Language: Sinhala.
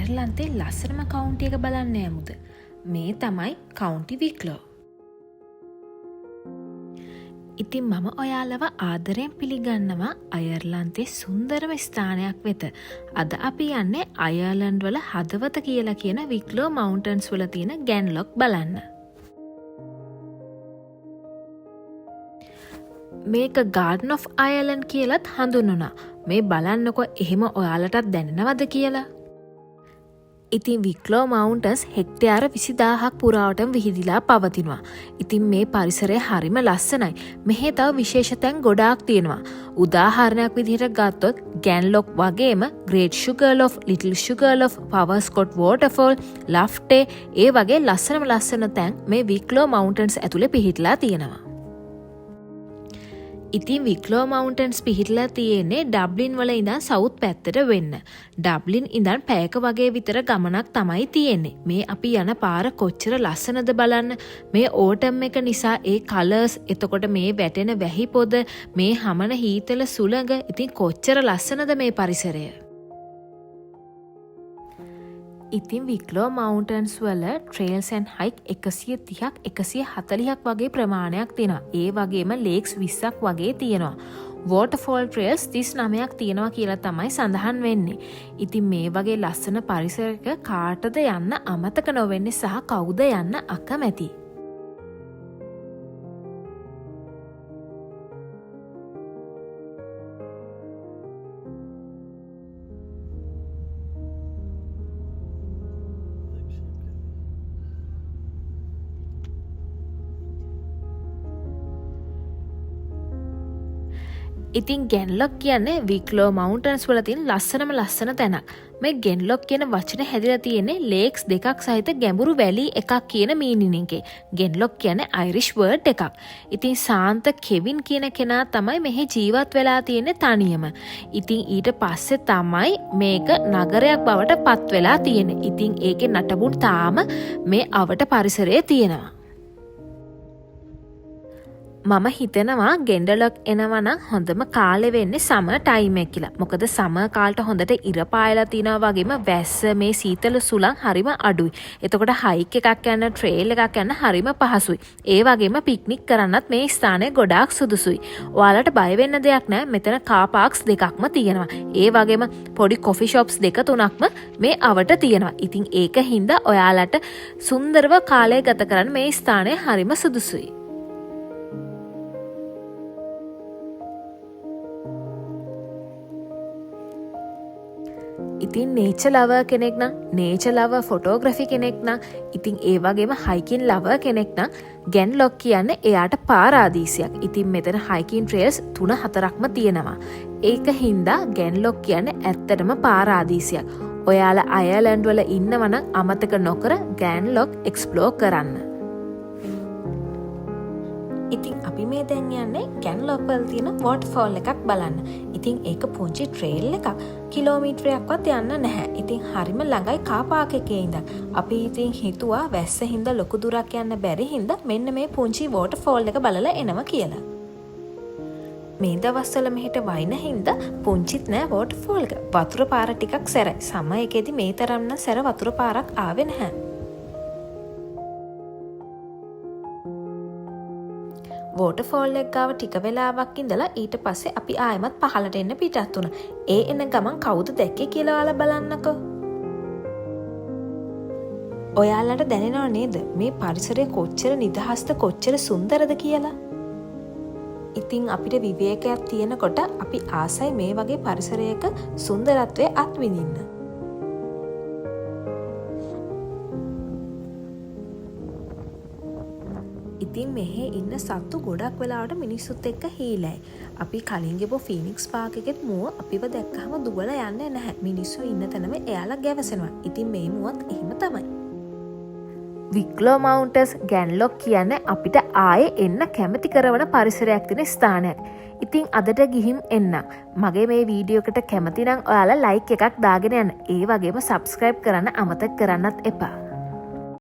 අයර්ලන්තේ ලස්සනම කවුන්ටි එක බලන්න යමුද? මේ තමයි කවුන්ටි වික්ලෝ. ඉතින් මම ඔයාලව ආදරයෙන් පිළිගන්නවා අයර්ලන්තේ සුන්දරම ස්ථානයක් වෙත. අද අපි යන්නේ අයර්ලන්ඩ් වල හදවත කියලා කියන වික්ලෝ මවුන්ටන්ස් වල තියෙන ගැන්ලොක් බලන්න. මේක ගාඩන් ඔෆ් අයර්ලන්ඩ් කියලත් හඳුන්වනවා. මේ බලන්නකො, එහෙම ඔයාලටත් දැනෙනවද කියලා. ඉතින් වික්ලෝ මවුන්ටන්ස් හෙක්ටයාර 20,000ක් පුරාවටම විහිදිලා පවතිනවා. ඉතින් මේ පරිසරය හරිම ලස්සනයි. මෙහෙ තව විශේෂ තැන් ගොඩාක් තියෙනවා. උදාහරණයක් විදිහට ගත්තොත් ගැන්ලොක් වගේම ග්‍රේට් ෂුගර්ලොෆ්, ලිටල් ෂුගර්ලොෆ්, පවර්ස්කොට් වෝටර්ෆෝල්, ලොෆ් ටේ, ඒ වගේ ලස්සනම ලස්සන තැන් මේ වික්ලෝ මවුන්ටන්ස් ඇතුලේ පිහිටලා තියෙනවා. ඉතින් වික්ලෝ මවුන්ටන්ස් පිහිටලා තියෙන්නේ ඩබ්ලින් වල ඉඳන් සවුත් පැත්තට වෙන්න. ඩබ්ලින් ඉඳන් පැයක වගේ විතර ගමනක් තමයි තියෙන්නේ. මේ අපි යන පාර කොච්චර ලස්සනද බලන්න. මේ ඕටම් එක නිසා ඒ කලර්ස්, එතකොට මේ වැටෙන වැහි පොද, මේ හමන හීතල සුළඟ, ඉතින් කොච්චර ලස්සනද මේ පරිසරය. ඉතින් වික්ලෝ මවුන්ටන්ස් වල ට්‍රේල්ස් ඇන්ඩ් හයික් 130ක් 140ක් වගේ ප්‍රමාණයක් තියෙනවා. ඒ වගේම ලේක්ස් 20ක් වගේ තියෙනවා. වෝටර්ෆෝල් ට්‍රේල්ස් 39ක් තියෙනවා කියලා තමයි සඳහන් වෙන්නේ. ඉතින් මේ වගේ ලස්සන පරිසරයක කාටද යන්න අමතක නොවෙන්නේ සහ කවුද යන්න අකමැති? ඉතින් ගැන්ලොක් කියන්නේ වික්ලෝ මවුන්ටන්ස් වල තියෙන ලස්සනම ලස්සන තැනක්. මේ ගෙන්ලොක් කියන වචන හැදිලා තියෙන්නේ ලේක්ස් දෙකක් සහිත ගැඹුරු වැලි එකක් කියන මීනින් එකේ. ගෙන්ලොක් කියන්නේ අයිරිෂ් වර්ඩ් එකක්. ඉතින් සාන්ත කෙවින් කියන කෙනා තමයි මෙහි ජීවත් වෙලා තියෙන්නේ තනියම. ඉතින් ඊට පස්සේ තමයි මේක නගරයක් බවට පත් වෙලා තියෙන්නේ. ඉතින් ඒකේ නටබුන් තාම මේ අවට පරිසරයේ තියෙනවා. මම හිතනවා ගෙන්ඩලොක් එනවා නම් හොඳම කාලෙ වෙන්නේ සමර් ටයිම් එක කියලා. මොකද සමර් කාලෙට හොඳට ඉර පායලා තිනවා වගේම වැස්ස, මේ සීතල සුළං හරිම අඩුයි. එතකොට හයික් එකක් යන්න, ට්‍රේල් එකක් යන්න හරිම පහසුයි. ඒ වගේම පික්නික් කරන්නත් මේ ස්ථානය ගොඩාක් සුදුසුයි. ඔයාලට බය වෙන්න දෙයක් නෑ. මෙතන කා පාක්ස් දෙකක්ම තියෙනවා. ඒ වගේම පොඩි කොෆි ෂොප්ස් දෙක තුනක්ම මේ අවට තියෙනවා. ඉතින් ඒක හින්දා ඔයාලට සුන්දරව කාලය ගත කරන්න මේ ස්ථානය හරිම සුදුසුයි. ඉතින් නේචර් ලවර් කෙනෙක් නම්, නේචර් ලවර් ෆොටෝග්‍රැෆි කෙනෙක් නම්, ඉතින් ඒ වගේම හයිකින් ලවර් කෙනෙක් නම් ගැන්ලොක් කියන්නේ එයාට පාරාදීසයක්. ඉතින් මෙතන හයිකින් ට්‍රේල්ස් තුන හතරක්ම තියෙනවා. ඒක හින්දා ගැන්ලොක් කියන්නේ ඇත්තටම පාරාදීසයක්. ඔයාලා අයර්ලන්ඩ් වල ඉන්නව නම් අමතක නොකර ගැන්ලොක් එක්ස්ප්ලෝර් කරන්න. ඉතින් අපි මේ දැන් යන්නේ ගැන්ලොක් වල තියෙන වෝටර්ෆෝල් එකක් බලන්න. ඉතින් ඒක පුංචි ට්‍රේල් එකක්. කිලෝමීටරයක්වත් යන්න නැහැ. ඉතින් හරිම ළඟයි කා පාක් එකේ ඉඳන්. අපි ඉතින් හිතුවා වැස්ස හින්දා ලොකු දුරක් යන්න බැරි හින්දා මෙන්න මේ පුංචි වෝටර්ෆෝල් එක බලලා එනවා කියලා. මේ දවස්වල මෙහෙට වයින් හින්දා පුංචිත් නෑ වෝටර්ෆෝල් එක. වතුර පාර ටිකක් සැරයි. සමර් එකේදී මේ තරම් නම් සැර වතුර පාරක් ආවේ නැහැ. වෝටර්ෆෝල් එක ගාව ටික වෙලාවක් ඉඳලා ඊට පස්සේ අපි ආයෙමත් පහළට එන්න පිටත් වුණා. ඒ එන ගමන් කවුද දැක්කේ කියලා ඔයාලා බලන්නකෝ. ඔයාලට දැනෙනව නේද මේ පරිසරය කොච්චර නිදහස්ද, කොච්චර සුන්දරද කියලා? ඉතින් අපිට විවේකයක් තියෙනකොට අපි ආසයි මේ වගේ පරිසරයක සුන්දරත්වය අත්විඳින්න. ඉතින් මෙහෙ ඉන්න සත්තු ගොඩක් වෙලාවට මිනිස්සුත් එක්ක හීලයි. අපි කලින් ගියපු ෆීනික්ස් පාක් එකෙත් මුව අපිව දැක්කහම දුවලා යන්නේ නැහැ. මිනිස්සු ඉන්න තැනම එයාලා ගැවසෙනවා. ඉතින් මේ මුවත් එහෙම තමයි. වික්ලෝ මවුන්ටස් ගැන්ලොක් කියන්නේ අපිට ආයේ එන්න කැමති කරවන පරිසරයක් තියෙන ස්ථානයක්. ඉතින් අදට ගිහින් එන්න. මගේ මේ වීඩියෝ එකට කැමති නම් ඔයාලා ලයික් එකක් දාගෙන යන්න. ඒ වගේම සබ්ස්ක්‍රයිබ් කරන්න අමතක කරන්නත් එපා.